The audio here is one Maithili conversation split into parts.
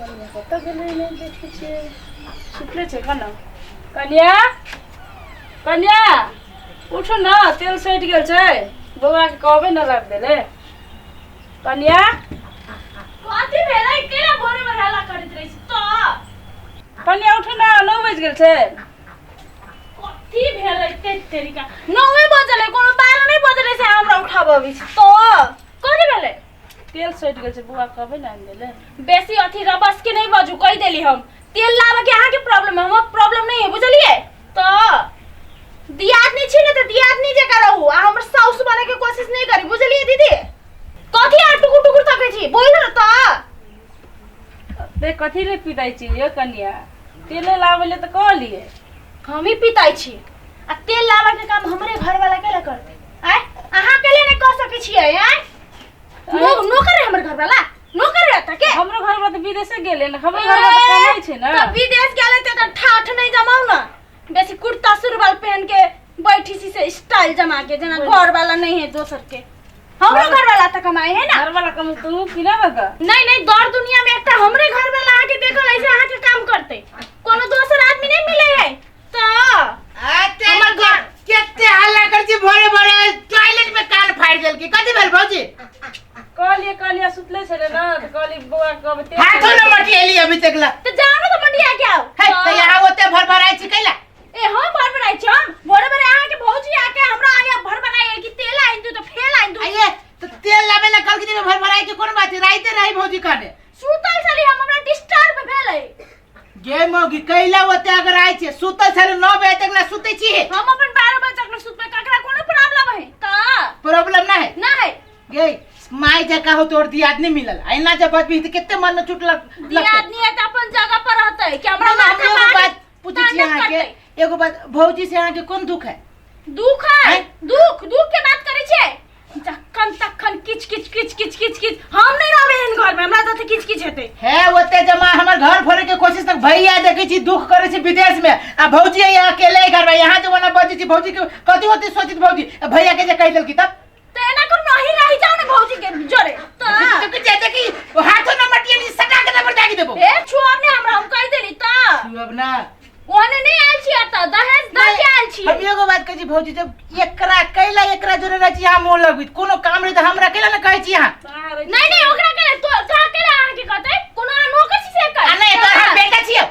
कनिया कतऽ गेलै नहि देखै छियै सुतले छै कना कनिया कनिया उठू ने तेल सटि गेल छै बौआके कहबै ने लाबि देले कनिया कथी भेलै केना भोरे भोरे हल्ला करैत रहै छी तऽ कनिया उठू ने 9 बजि गेल छै कथी भेलै ते तरीका 9 बजलै कोनो 12 नहि बजलै से हमरा उठाबऽ अबै छी तऽ कथी भेलै तेल सटि गेल छै बौआ कहबै ने आनि देले बेसी अथी रबस के नहीं बाजू कहि देली हम तेल लाबऽ के अहाँके प्रॉब्लम है हमर प्रॉब्लम नहीं है बुझलियै तऽ दियादनी छी ने तऽ दियादनी जकाँ रहू आ हमर साउस बने के कोशिश नहीं करी बुझलियै दीदी कथी अहाँ टुकुर टुकुर तकै छी बोलू ने तऽ ते कथी ले पिताइ छी यौ कनिया तेले लाबै ले तऽ कहलियै हम ही पिताइ छी आ तेल लाबऽ के काम हमरे घरवाला केला करतै आँय अहाँ केले नहि कऽ सकै छियै आँय नो नौकर है हमर घरवाला नौकर है त के हमरो घर में तऽ विदेशे गेलै ने हमरो घर में तऽ कमाइ छै ने त विदेश गेले त ठाठ नहीं जमाऊ ना बेसी कुर्ता सुरवाल पहन के बैठी छी से स्टाइल जमा के जना घर वाला नहीं है दोसर के हमरो घर वाला त कमाए है ना घर वाला कमाइ तू कि ना बता नहीं नहीं दौड़ दुनिया में एकटा हमरे घर वाला आके देखल ऐसे अहाँ के काम करते कोनो दोसर आदमी नहीं मिले है त हमर घर केते हल्ला कर छी भोरे भोरे टॉयलेट में कान फाड़ देल की कथी भेल भौजी कहलिए कहलिए सुतले छले ना तऽ कहली बौआ के कहबै तेल हाथो न मटिएली अभी तक ला त जाओ ना त मंडिया के आओ हे त यहाँ ओते भर भराई छी कैला ए हम भर भराई छी हम भोरे भोरे अहाँ के भौजी आके हमरा आगे भर भराई कि तेल आइन दू त फेल आइन दू आइए त तेल लाबे ला कल के दिन भर भराई के कोन बात है राइते रही भौजी कहने सुतल छली हम हमरा डिस्टर्ब भेलै गे मौगी कैला ओते अगर आइ छै सुतल छल 9 बजे तक ला सुतै छी हम अपन 12 बजे तक सुतबै ककरा कोनो प्रॉब्लम है त प्रॉब्लम ना है ना है गे माय जका हो तोर दियादनी मिलल ऐना जब बदबी त केते मन में चोट लग लगतै। दियादनी है त अपन जगह पर रहतै कि हमरा ना, हम माथा एगो मार बात पूछै छी तांडव अहाँके करतै। एगो बात भौजी से अहाँके कोन दुख है दुख है हैं? दुख दुख के बात करै छियै जखन तखन किच किच किच किच किच किच हम नहीं रहबै एहन घर में हमरा तऽ किच किच हेतै हे ओते जमा हमर घर फोड़े के कोशिश तक भैया देखै छी दुख करै छी विदेश में आ भौजी यहाँ अकेले घर में यहाँ जमाना बजै छी भौजी के कथी होती सोचित भौजी आ भैया के जे कहि देलकी तब तऽ एना करू नहीं रहि जाउ ने भौजी के जरे तऽ देखी जे देखी ओ हाथो न मटिए नी सटा के दबर दागी देबो ए छुअब ने हमरा हम कहि देली तऽ अब ना ओने नहीं आयल छियै तऽ दहेज दऽ के आयल छियै हम एगो बात कहै छी भौजी जब एकरा कैला एकरा जोरे रहै छी अहाँ मोह लगबैत कोनो काम रहै तऽ हमरा कैला ने कहै छी अहाँ नहीं नहीं ओकरा के तो का के अहाँ के कहतै कोनो अहाँ नौकर छी से कर आ नहि तोहर हम बेटा छियौ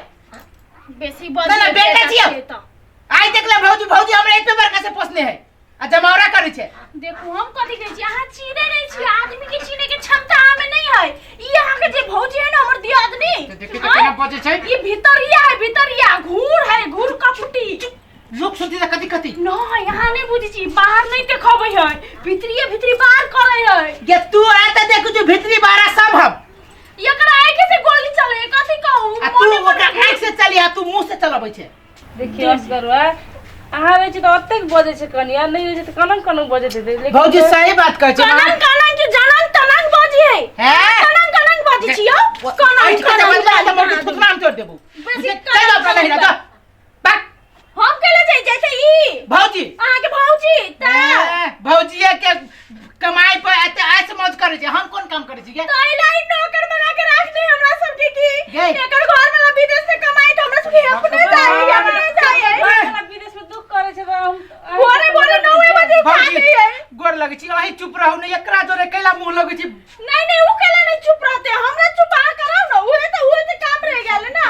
बेसी ना, ना, बेटा छियौ। आइ देखले भौजी भौजी हमरा एते बड़का से पोसने है आ जमावड़ा करै छै देखू हम कथी कहै छी अहाँ चीने नहीं छी आदमी के चीने के क्षमता अहाँ में नहीं है ई अहाँ के जे भौजी है ना हमर दियादनी तऽ देखी तऽ केना बजै छै ई भीतरिया है भीतरिया घूर है घूर कपटी लोक सुनती तऽ कथी कथी नहीं अहाँ नहीं बुझै छी बाहर नहीं देखबै है भीतरिये भीतरी बाहर करै है गे तू आता देखू जो भीतरी बारा सब हम एकरा आँखि से गोली चले कथी कहू आ तू ओकरा आँखि से चली आ तू मुंह से चलबै छै देखियौ असगरुआ अहाँ रहै छी तऽ ओतेक बजै छै कनिया नहि रहै छै तऽ कनक कनक बजैत हेतै लेकिन भौजी सही बात कहै छै कनन कनन के जनन तनन बजी है हैं? कनन कनन बजी छियो कनन ऐठ के कनन बदला तऽ बाजी मौगी कनन। थुथना हम तोड़ देबू बेसी चल अपना कनन नहीं जा बाक हम केले जाई जैसे ई भौजी अहाँ के भौजी त हैं, भौजिया के कमाई पर एते ऐसे मौज करै छै हम कोन काम करै छी गे तो एला ई नौकर बना के राख दे हमरा सबके की गे। एकर घर वाला विदेश से कमाई तो हमरा सबके अपने जाए अपने जाए घरवला विदेश में दुख करै छै तऽ हम भोरे भोरे 9 बजे उठा भौजी दे है गोर लगै छी अहीं चुप रहू ने एकरा जोरे कैला मुंह लगै छी नहीं नहीं उ केला नहीं चुप रहते हमरा चुप अहाँ कराओ ना उहे तो उहे तो काम रह गेल ना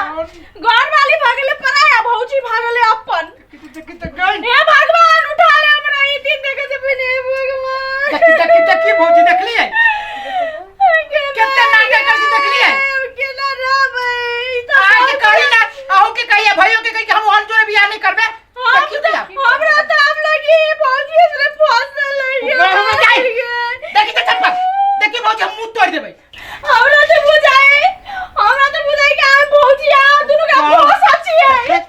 घर वाली भागले पराया भौजी भागले अपन देखी तऽ गई हे भगवान उठा ले हमरा ई दिन देखे से पहले हे भगवान देखी देखी देखी भौजी देखलियै कते नाटक करै छी देखलियै केना रहबै ई तऽ अहाँके कही ना अहूँ के कहिए भाइयों के कही कि हम ओहन जोरे बियाह नहीं करबे हम देखियौ तऽ बियाह हमरा तऽ आब लगी भौजी से फसल ऊपर हम जाई। देखी तऽ चप्पल देखी भौजी हम मुंह तोड़ देबै हमरा तऽ बुझाए हमरा तऽ बुझाए कि अहाँ भौजी आ दुनू के भरोसा छियै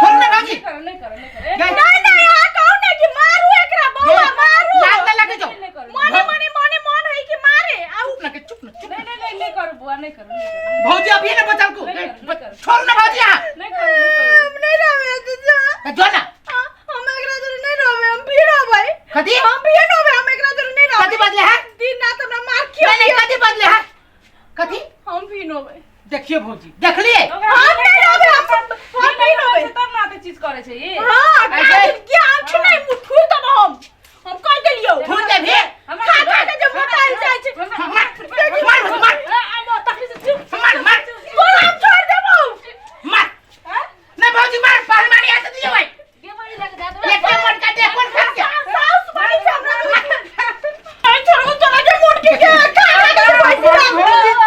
छोड़ ना भौजी। नहीं करो नहीं करो नहीं करो गई। नहीं नहीं अहाँ कहू ने कि मारू एकरा बौआ मारू लाज ना लगे जो नहीं करो मने मने मने मन है कि मारे आ चुप ना के चुप ना चुप नहीं नहीं नहीं नहीं करो बुआ नहीं करो नहीं करो भौजी अभी ना बचल को नहीं करो, नहीं करो। छोड़ ना भौजी यहाँ नहीं करो नहीं करो हम नहीं रहबे चाचा जो ना हम एकरा जोरे नहीं रहबे हम भी रहबे कथी हम भी रहबे हम एकरा जोरे नहीं रहबे कथी बदले है दिन रात हमरा मार नहीं नहीं खिया कथी बदले है कथी बिनोबै। देखियो भौजी, देखलिए? हम नहीं रहबै, हम नहीं रहबै। तब ना ते चीज करे छै ई। हां, ऐसे- काज ज्ञान छै नहीं, मुँह थूर देबो हम। हम कह देलियौ। थूर देबही? खा खा के जे मोटाइल जाइ छै। मार, मार भौजी, मार। आ तखनी से चुप। मार, मार। तोरा हम छोड़ देबो। मार। नहीं भौजी, मार, पहलवानी हाथ दियो भाई। देबो ई लग जा देबो। एक मोटका दे, कोन खा के? साउस बनी छै हमरा। नहीं छोड़बो तोरा के मोटकी के। खा खा के जे पैसा।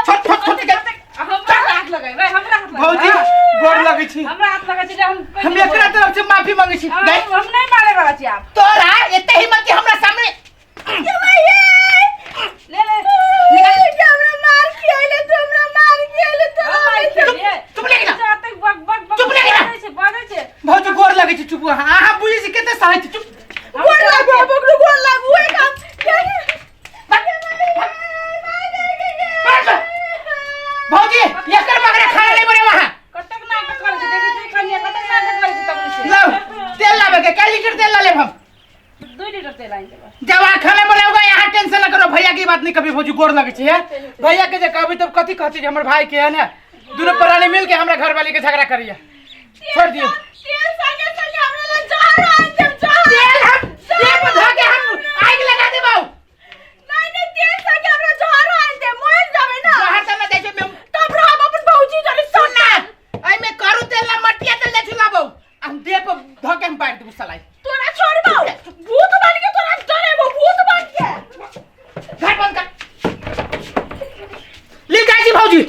छोट छोट छोट के। हमरा हाथ लगेबै, हमरा हाथ लगेबै। भौजी, गोर लगै छी। हमरा हाथ लगै छै जे हम हम एकरा तरफ से माफी मांगे छी। हम नहीं। हम नहीं मारे वाला छी आप। तोरा एते हिम्मत कि हमरा सामने ले ले। निकल। हमरा मार खियाइले तू, हमरा मार खियाइले तोरा। हम मार खियाइले। चुप लगे ना। जाते बक बक बक। चुप लगे ना। बजै छै, बजै छै। भौजी, गोर लगै छी, चुप। अहाँ बुझै छी कते सहै छी, चुप। गोर लागू, हम ओकरो गोर लागू एक हम। बस। भौजी, एकर बगरा खाना नहीं बने वहाँ। कतेक नाटक करै छै देखै छी कनिया, कतेक नाटक करै छै तखनी से। लाओ तेल लाबे के, कै लीटर तेल ला लेब हम? 2 लीटर तेल आनि देबै। जब अहाँ खाना बनाओगे, यहाँ टेंशन न करो, भैया की बात नहीं कभी। भौजी, गोर लगे छी है। भैया के जे कहबी तब कथी कहती जे हमर भाई के है ना, दोनों प्राणी मिल के हमरा घर वाली के झगड़ा करिए। छोड़ दियो। तेल संगे संगे हमरा ला जहर आनि देब, जहर। तेल हम देह पर धऽ के हम आगि लगा देबौ। नहीं नहीं, तेल संगे हमरा जहर आनि देब, मरि जाबै ना। जहर तऽ नहि दै छै मेम। तब रहब अपन भौजी जरे। सुन ना, एहिमे करू तेल ना मटिया तेल दै छी, लाबौ, हम देह पर धऽ के हम बाँटि देबौ सलाई। तोरा छोड़बौ, भूत बन के तोरा डरेबौ, भूत बन के। घर बंद कर। ली जाइ छी भौजी।